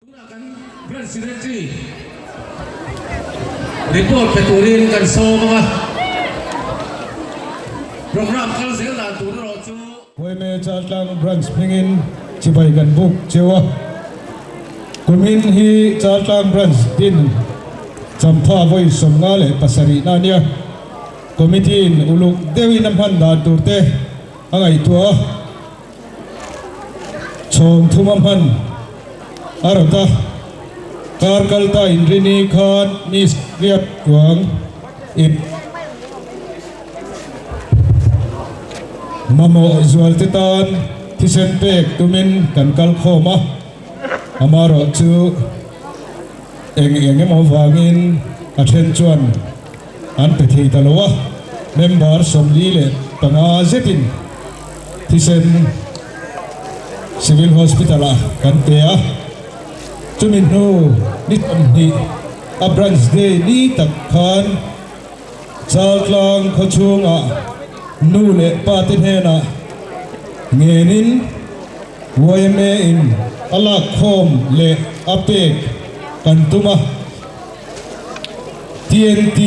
Tunah kan Branch Secretary report pe turin kan sawm ang a, programme kal zel dan tur erawh chu. Huaime Chaltlang Branch hmingin chibai kan buk cheu a, kumin hi Chaltlang Branch din champha vawi 57 na ania. Committee in uluk deuhin a hman dan tur te a ngaihtuah a. Chhawng thuma hman a rawt a, kar kal ta inrini khan Miss Riat Kuang in mamawh zualte tan thisen pek tumin kan kal khawm a, amaherawhchu eng eng emaw vangin a then chuan an pe thei ta lo a, member 45 zetin thisen Civil Hospital ah kan pe a, chumi hnu ni 20 a branch day ni tak khan Chaltlang khawchhungah nu leh pa te hnenah ngenin yma in a lakkhawm leh a pek kan tum a. TNT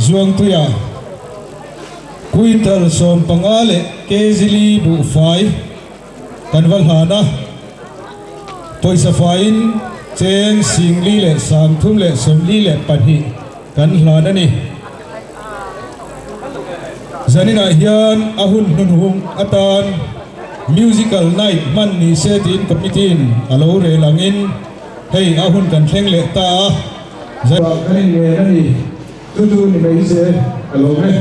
Zuangtuia Quintal 15 leh kg li buhfai kan va hlan a, pawisa faiin cheng 4342 kan hlan a ni. Zaninah hian a hun hnunhung atan Musical Night hman ni se tiin Committee-in a lo rel angin hei a hun kan thleng leh ta a. Kan inngen a ni. Chu chu ni mai se ka lawm e.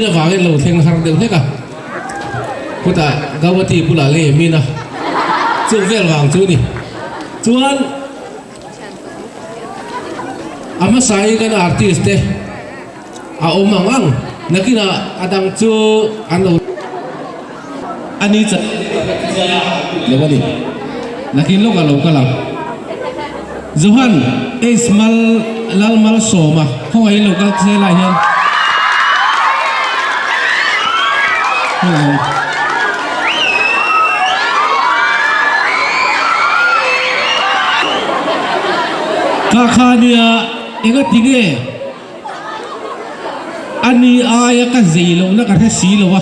Avangin lo thleng har deuh hlek a. Chutah Gauhati bulah lei a min a, chu vel vang chu a ni. Chuan a hmasa hi kan artist te a awm ang ang, nakinah a dang chu an lo a ni chan lo a ni. Nakin lawkah lo kal ang. Johan H Mal Lalmalsawma khawngaihin lo kal se lai hian Hello. Ka kha nia enga tinge ani aia ka zei lohna ka hre si lo a.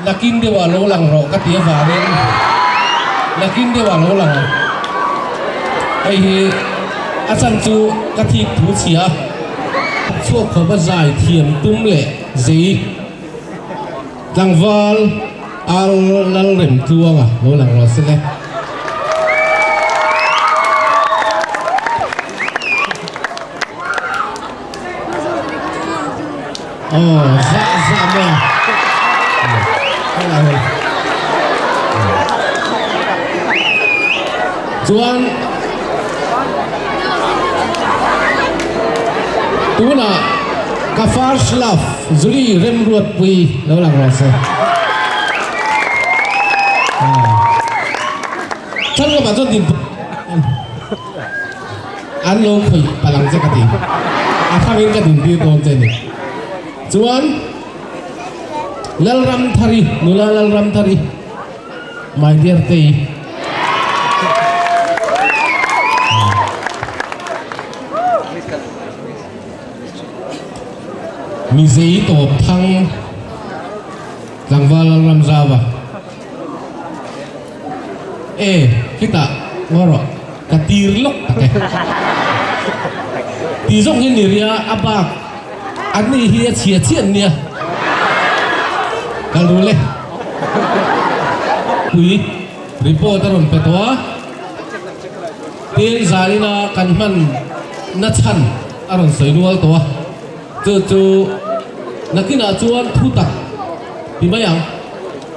Nakin deuhah lo lang rawh ka ti avangin nakin deuhah lo lang ang. Hei hi a chan chu ka thik thu chhia a, chhuak khawpa zai thiam tum leh zei tlangval ar lal rem tluanga lo lang rawh se le. Aw zah zah maw helai hei chuan tunah ka first love Julie Remruatpui lo lang rawh se thlang lamah chuan din An lo khawih palh ang che ka ti. A hrangin ka dintir dawn che ni. Chuan Lalramthari, nula Lalramthari, my dear Tei. Mizei tawp thang tlangval Lalramzava. E, khitah ngaw rawh, ka tir lawk tak e. Ti zawk hi ni ria, a bak an nih hi a chhia chiah an nia. Kal dul e. Pui report a rawn pe tawh a, tin zanina kan hman na chhan a rawn sawi nual tawh a, chu chu nakinah chuan thu tak ti mai ang.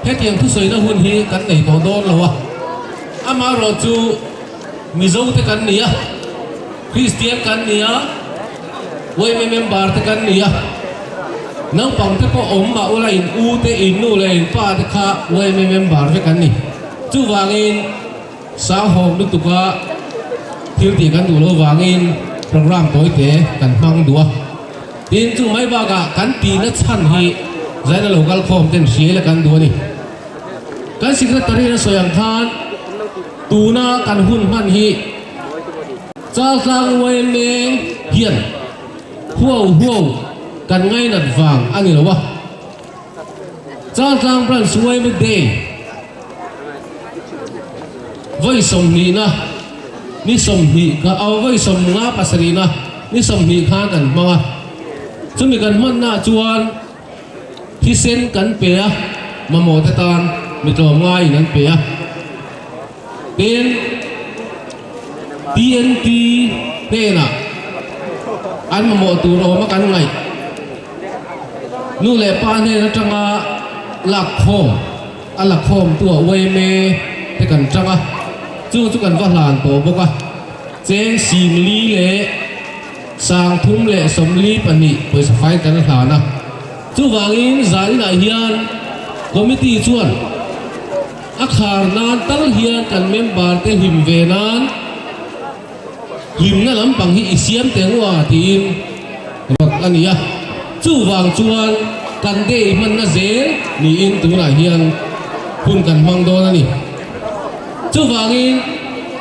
Hetiang thusawina hun hi kan nei tawh dawn lo a, amaherawh chu Mizo te kan ni a, Kristian kan ni a, yma member te kan ni a. Naupang te pawh awm mah ula in u te, in nu leh in pa te kha yma member vek an ni. Chuvangin Sanghawm lutuka thil tih kan duh loh vangin program tawi te kan hmang duh a. Tin, chu mai bakah kan tihna chhan hi zaina lo kal khawm ten hriai la kan duh a ni. Kan secretary a sawi ang khan tuna kan hun hman hi Chaltlang yma hian huau huau kan ngainat vang a ni lo a. Chaltlang Branch yma Day vawi sawmhnihna ni 20 kha aw vawi 57na ni 20 khan kan hmang a. Chumi kan hmannaah chuan Thisen kan pe a, mamawh te tan mi tlawmngaiin an pe a. Tin, TNT hnenah an mamawh tur awma kan ngaih. Nu leh pa hnen atanga lakkhawm, a lakhawmtu a yma te kan tang a, chung chu kan va hlan tawh bawk a. Cheng 40 leh. 342 pawisa fai kan hlan a. Chuvangin zaninah hian committee chuan a khar nan tal hian kan member te hlim ve nan hlimna lampang hi i siam teh ngua tiin rawt a ni a. Chuvang chuan kan day hmanna zel niin tunah hian hun kan hmang dawn a ni. Chuvangin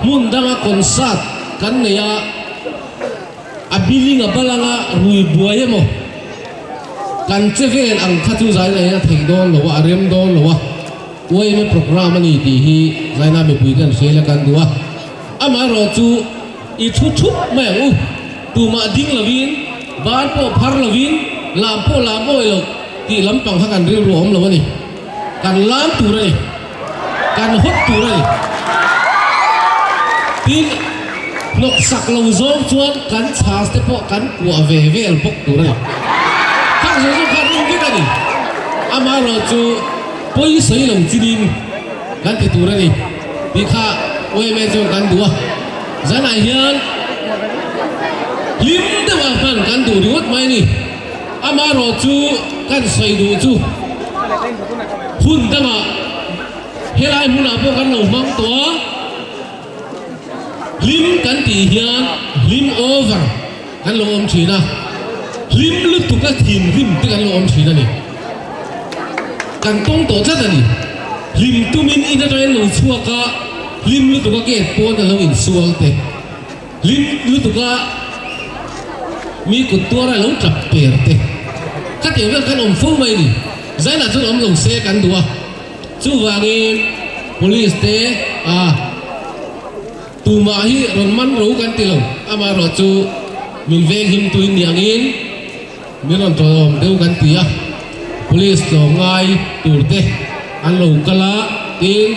hmun danga concert kan nei a. A billing a bal anga rui buai emaw kan che vel ang kha chu zaina in a theih dawn lo a, a rem dawn lo a, yma programme a ni tih hi zaina mipui ten hrial a kan duh a. Amaherawh chu i thu thup mai ang u, tumah ding lovin, ban pawh phar lovin, lam pawh lam awi lo tih lampang kha kan rilru a awm lo a ni. Kan lam tur a ni. Kan hawt tur a ni. Tin, hnawk sak lo zawng chuan kan chhas te pawh kan kuah ve vel bawk tur a ni. Khang zawng zawng khan awm vek a ni. Amaherawhchu pawi sawi lo chinin kan ti tur a ni tih kha yma chuan kan duh a. Zanah hian hlim deuh ah hman kan duh ringawt mai a ni. Amaherawhchu kan sawi duh chu hun dangah helai hmunah pawh kan lo hmang tawh a, hlim kan tih hian hlim over kan lo awm thin a, hlim lutuk a thinrim te kan lo awm thin a ni. Kan tawng tawh tlat a ni. Hlim tumin in atangin lo chhuak a, hlim lutuk a gate pawn a lo insual te. Hlim lutuk a mi kut tuar a lo tap per te khatiang vel khan awm fo mai ni. Zainah chuan awm lo se kan duh a, chuvangin police te a tumah hi rawn man ro kan ti lo, amaherawhchu min veng him tuin ni angin Min rawn tawlawm deuh kan ti a, Police tlawmngai tur te an lo kal a, tin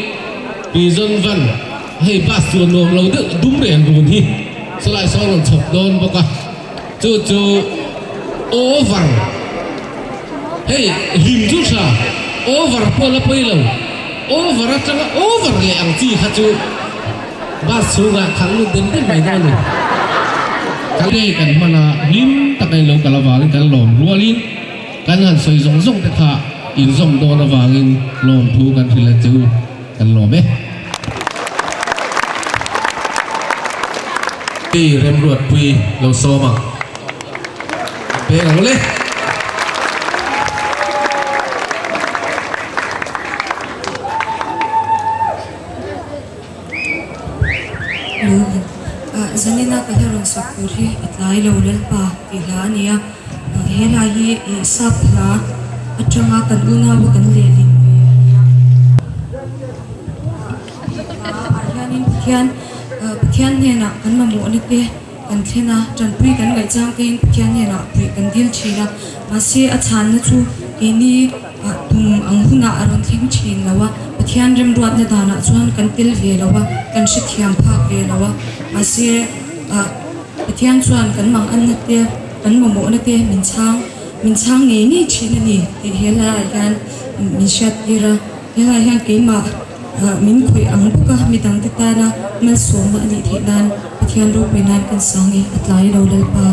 Prison van hei bus chuan nuam lo deuh dum reng run hi sawlai sawn rawn chhawp dawn bawk a, chu chu over hei hlim chu tha over pawh la pawi lo, over atanga over leh ang chi kha chu Bus chhungah khalh lut dem dem mai dawn a ni. Kan lei kan hman a, hlim taka in lo kal avangin kan lawm rualin kan han sawi zawng zawng te kha inzawm dawn avangin lawmthu kan hrilh a che u, kan lawm e. Pi Remruatpui lo sawm ang. Peng ang le. Zanina ka hla rawn sak tur hi a tlai lo Lalpa tih hla a ni a, he hla hi ih sap hla atanga kan unaua kan lehlin ve a ni a. He hla ah hianin Pathian Pathian hnenah kan mamawhna te kan thlen a, tanpui kan ngaihchang tein Pathian hnenah puih kan dil thin a, mahse a chhanna chu keini Tum ang hunah a rawn thleng thin lo a, Pathian remruatna danah chuan kan tel ve lo a, kan hrethiam phak ve lo a, mahse Pathian chuan kan manganna te, kan mamawhna te min chhang, min chhang ngei ngei thin a ni tih he laiah hian min hriattir a, he laiah hian keimah min khawih ang bawk a, midangte tana malsawmna a nih theih nan Pathian ropui nan kan sang e, a tlai lo Lalpa.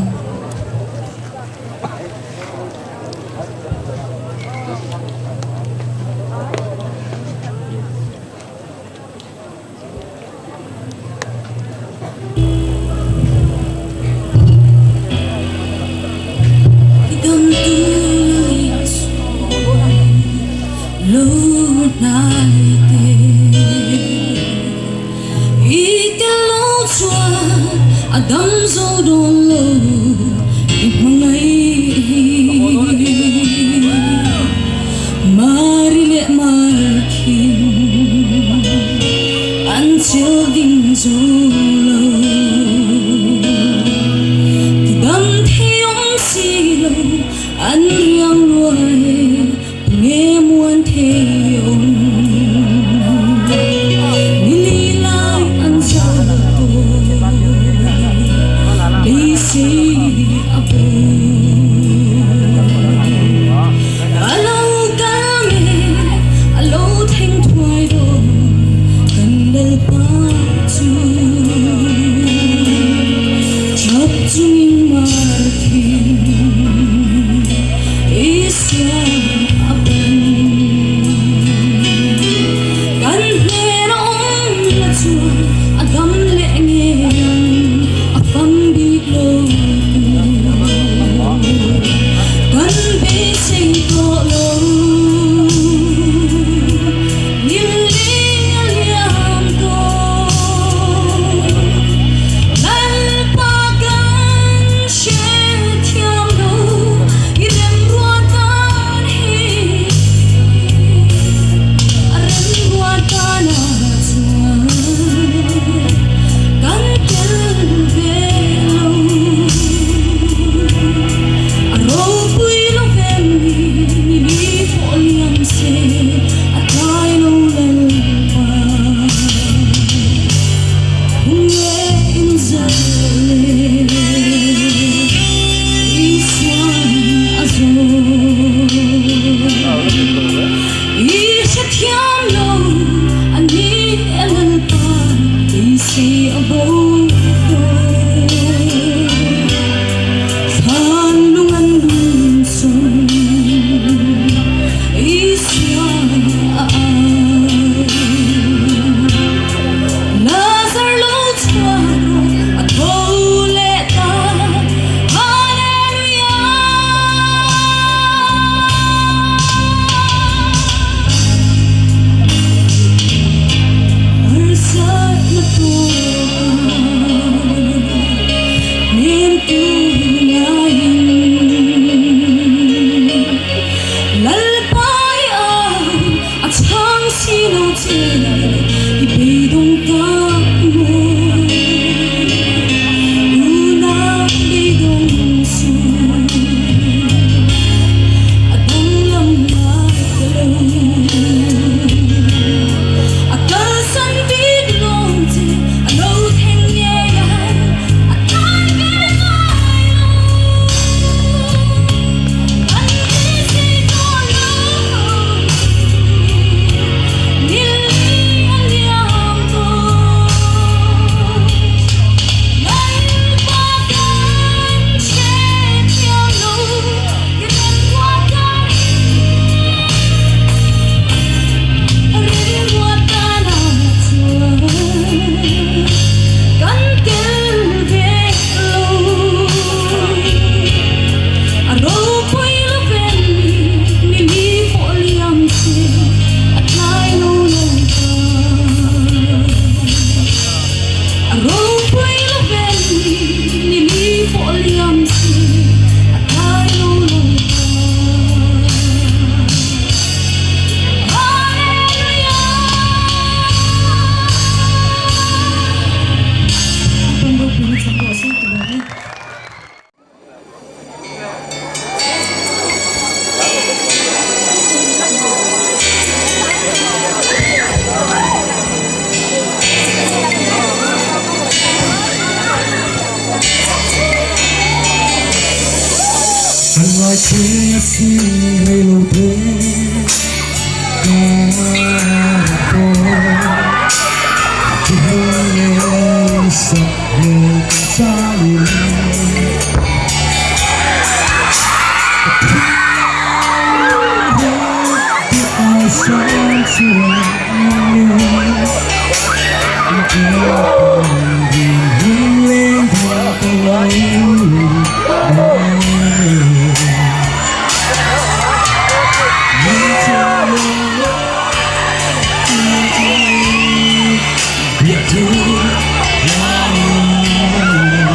A dam zo dawn lo i hmangaih hi. Mari leh Marthin an chil ding zo lo. Ti dam thei awm si lo an riang luai nge muan thei awm. Ni li lai an zo tawh beisei a bo. A lo kal nge a lo thleng thuai dawn kan Lalpa chu. Chap chungin mar thin Isua a pan. Kan hnen a awm la chuan a dam leh ngei ang a fam bik lo tur. Kan beisei tawh lo Nilling a liam tawh. Lalpa kan hrethiam lo i remruat dan hi a remruat danah chuan kan tel ve lo. A ropui lo vem ni ni li pawh liam se a tlai lo Lalpa. Nge in zar le Isuan a zawn. I hrethiam lo a ni e Lalpa beisei a bo tawh. Thlan lung an lung sawm Isua a au. Lazar lo chhuak rawh a tho leh ta. Hallelujah! Harsatna tawkah hnemtu ngaiin Lalpa i au a chhang si lo che i beidawng tak maw? Unau beidawng suh a danglam ngai ta lo. A kalsan bik lo che a lo thleng ngei ang a tlai ve ngai lo. Kan beisei tawh lo nilli a liam tawh. Lalpa kan hrethiam lo i remruat dan hi. A remruat danah chuan kan tel ve lo. A ropui lo ven ni ni li pawh liam se a tlai lo lo ta. A ropui lo ven ni ni li pawh liam se a tlai lo lo ta. Hallelujah! Kan ropui na chak rawh se ti lo e. Kan ngai che a si rei lo te ka pawh Ti hung nge sak hmel ka chalin Ka thinlung hi ai sang chuan nge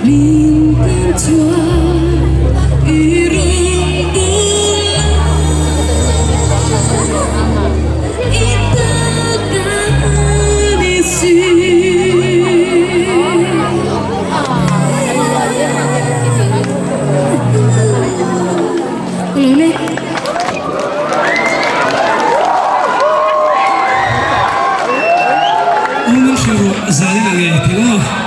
Min tan chuan i rawn bul a, i ta ka ni si. Ka lawm e. U min hrilh rawh zan in a nge ti aw.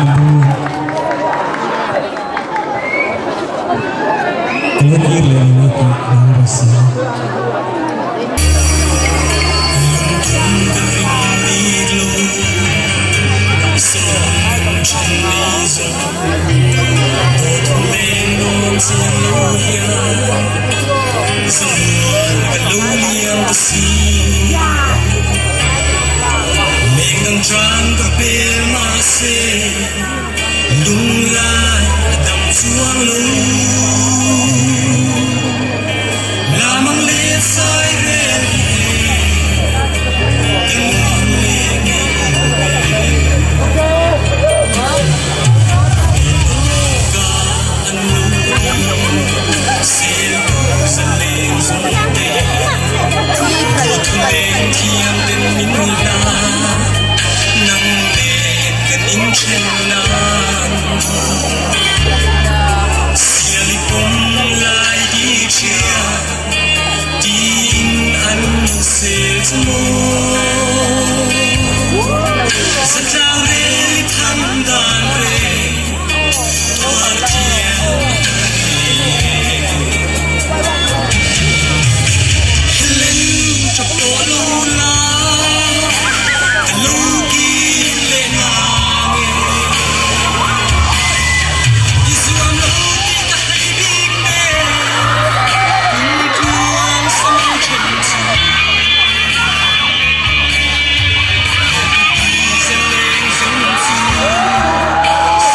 na Ka lo kir leh ang e tih ka lo hre si.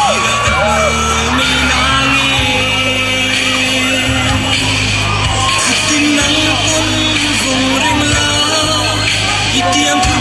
Zai vek ang aw. An thiam viau ka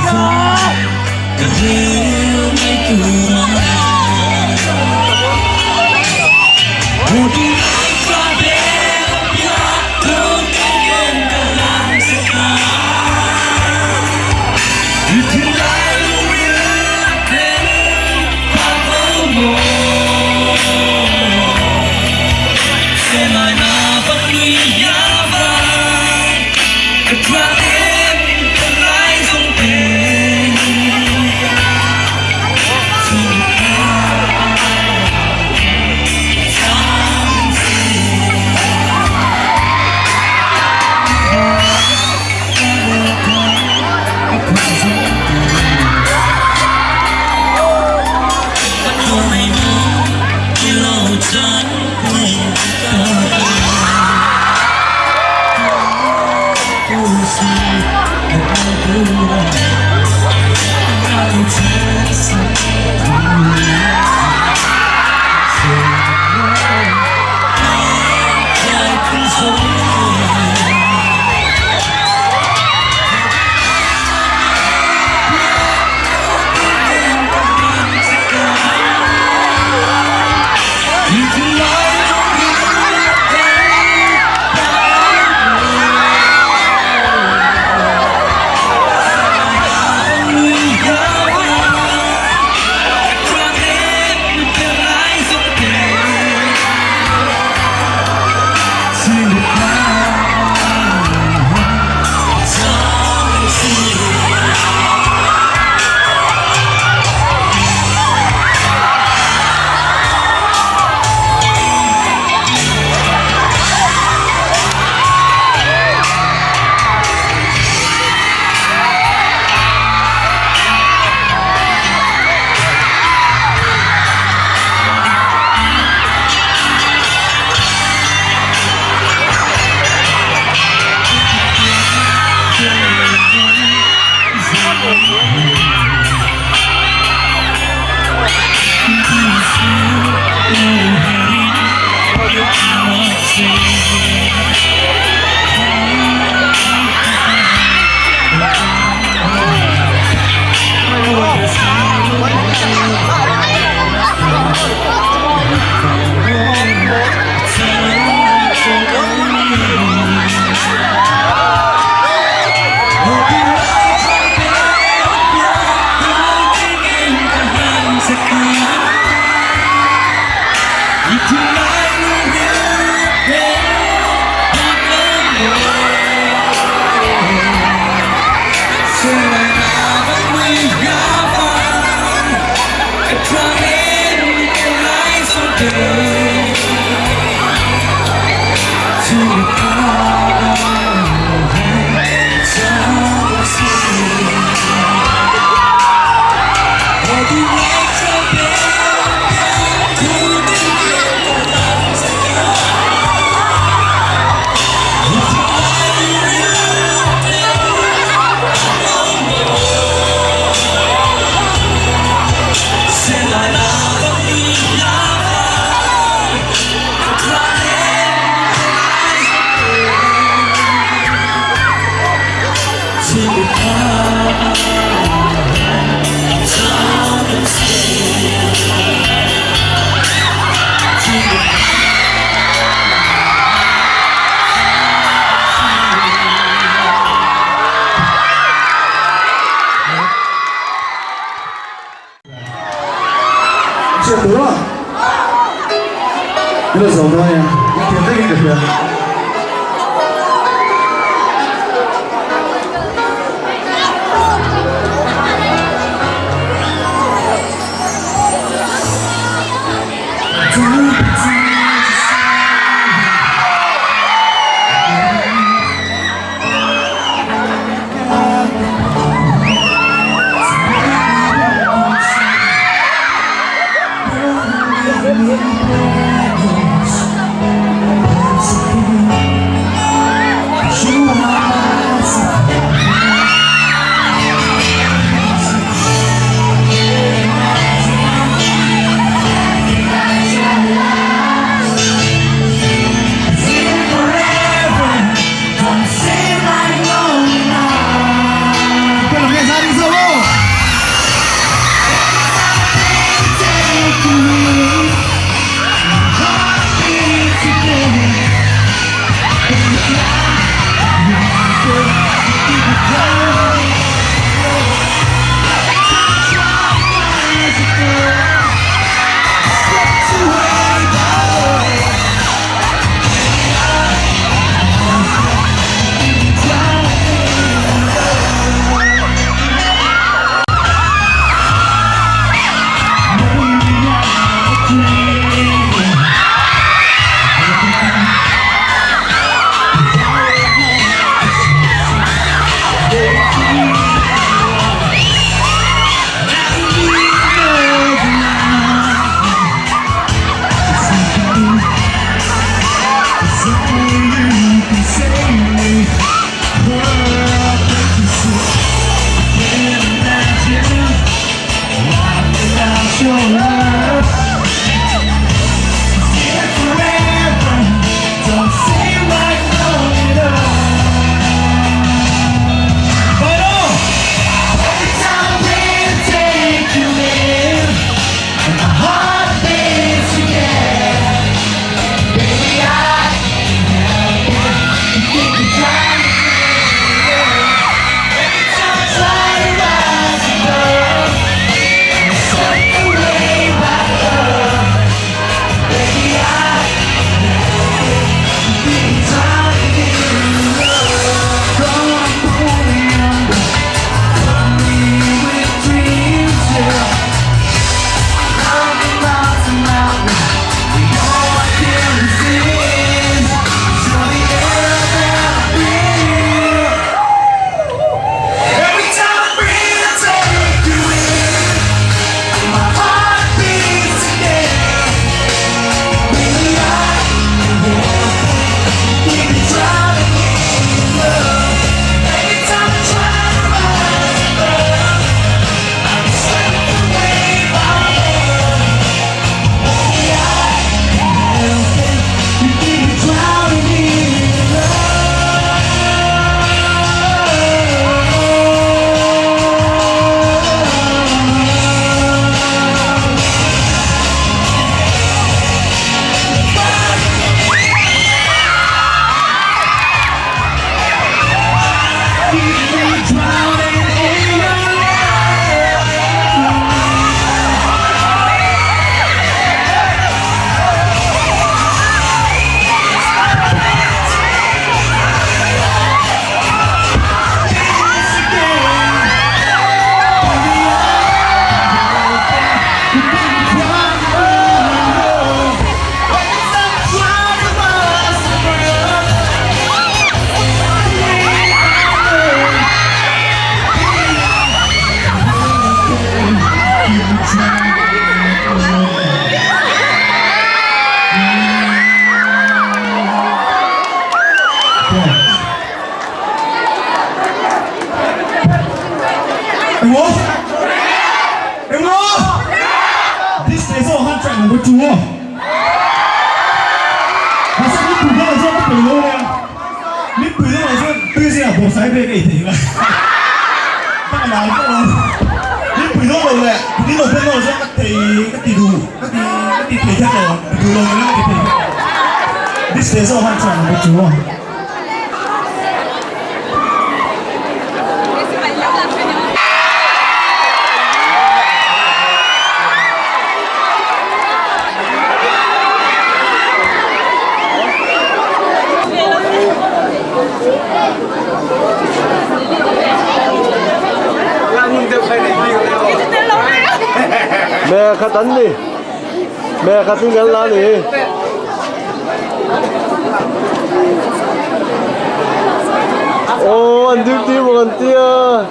hria. Engmaw? Engmaw? This day zawk han track number 2 aw. Mahse min pui dawn lo chuan ka pui lo nia. Min pui dawn lo chuan tui zingah bawrhsai bag ei thei ila. Ka la lai pawh lo. Min pui dawn lo leh min lo pen dawn lo chuan ka thei ka ti duh ka ti ka ti thei kher lo ang. Ti duh lo ila ka ti thei kher lo. This day zawk han track number 2 aw. Mẹ khát tấn đi Mẹ khát tin ngắn lá đi Ô, anh duty một anh tia.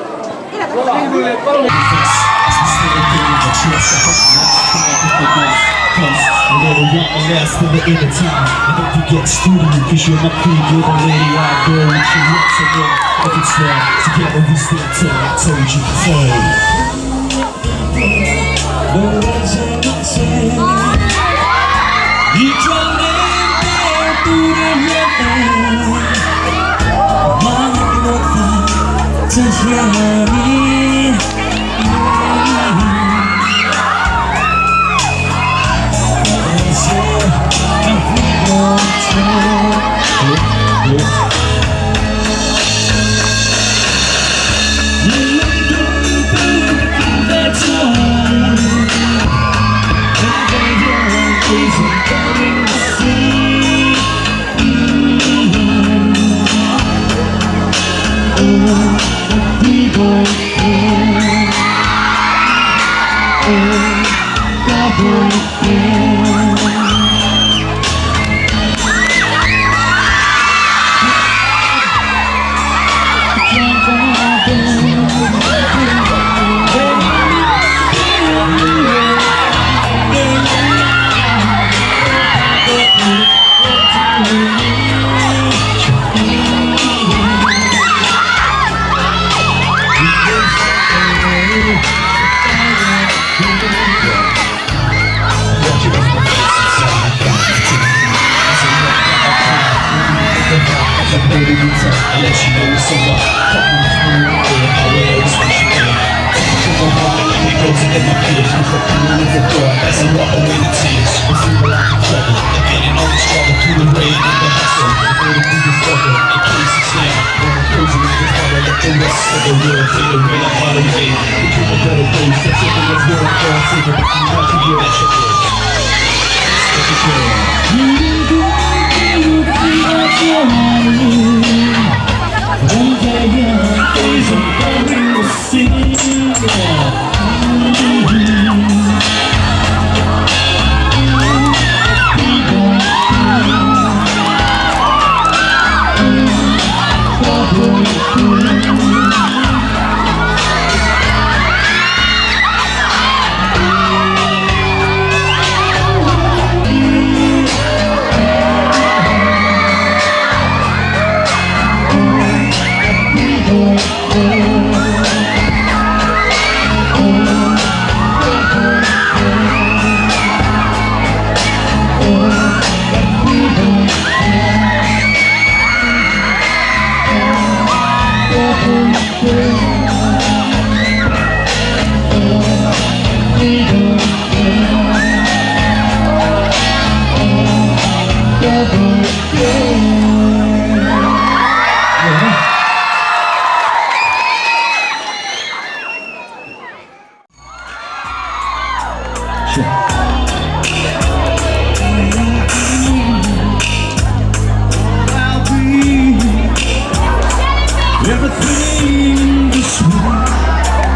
Everything in this world,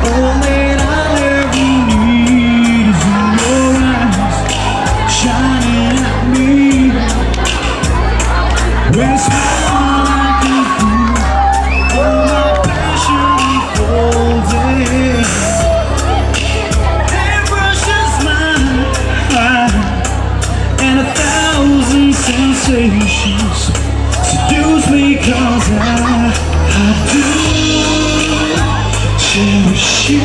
all that I'll ever need is in your eyes, shining at me. When you smile, I can feel all my passion unfolding. It brushes my mind, and 1,000 sensations seduce me 'cause I do cherish you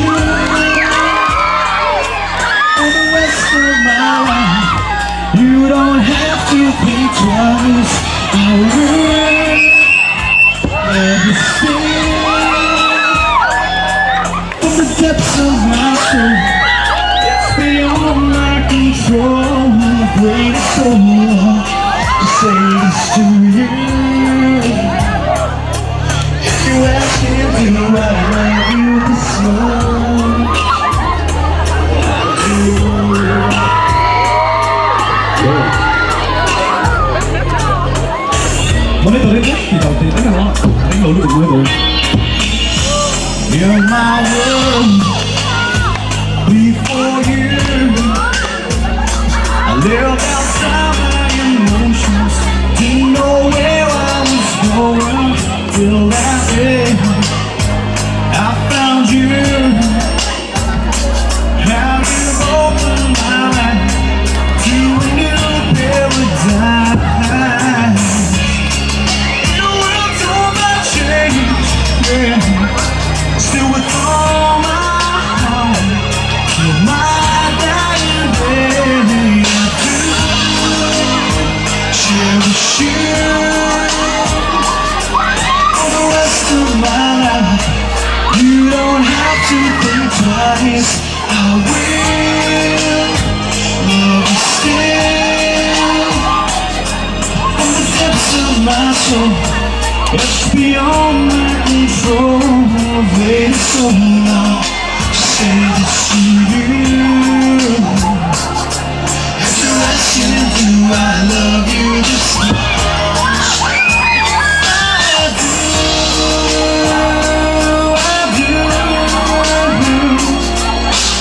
for the rest of my life. You don't have to think twice. I will love you still from the depths of my soul. It's beyond my control. I've waited so long to say this to you. If you ask me, do I love you this much? I do. Monitor rin ti tàu thì nó đánh lỗ được rồi. You're my world. Before you, I lived outside my emotions. Didn't know where I was going till that day I found you. How you opened my life to a new paradise. In a world torn by change, yeah. Still with all my heart, till my dying day, I do cherish you for the rest of my life. You don't have to think twice. I will love you still from the depths of my soul. It's beyond my control. I've waited so long to say this to you. If you're asking, do I love you this much? I do, I do.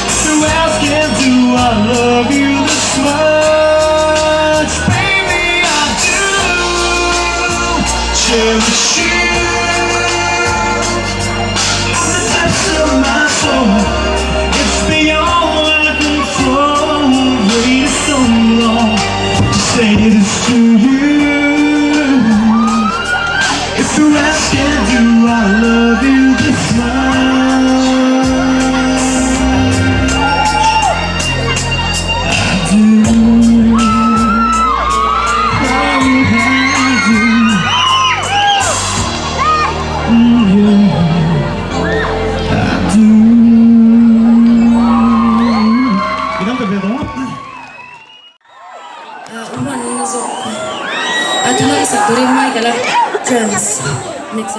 If you're asking, do I love you this much? Baby, I do cherish you from the depths of my soul. It's beyond my control. Waited so long to say this to you. If you're asking, do I love you this much? I do. Oh, I do. Yeah, I do. Ilang ka beto? Uman na zo tuna ka sak turin Michael drums mix.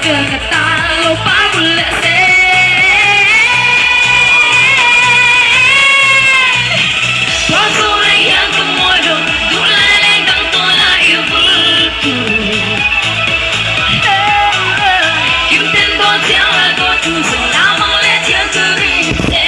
vel ka tan lo par bul leh se. Tuan chu rei hian ka mawi lo, duh lai leng dang tawh la i vul tu. Kim ten dawn chiang la dawn chu zawh la mang leh thiam chu ring che.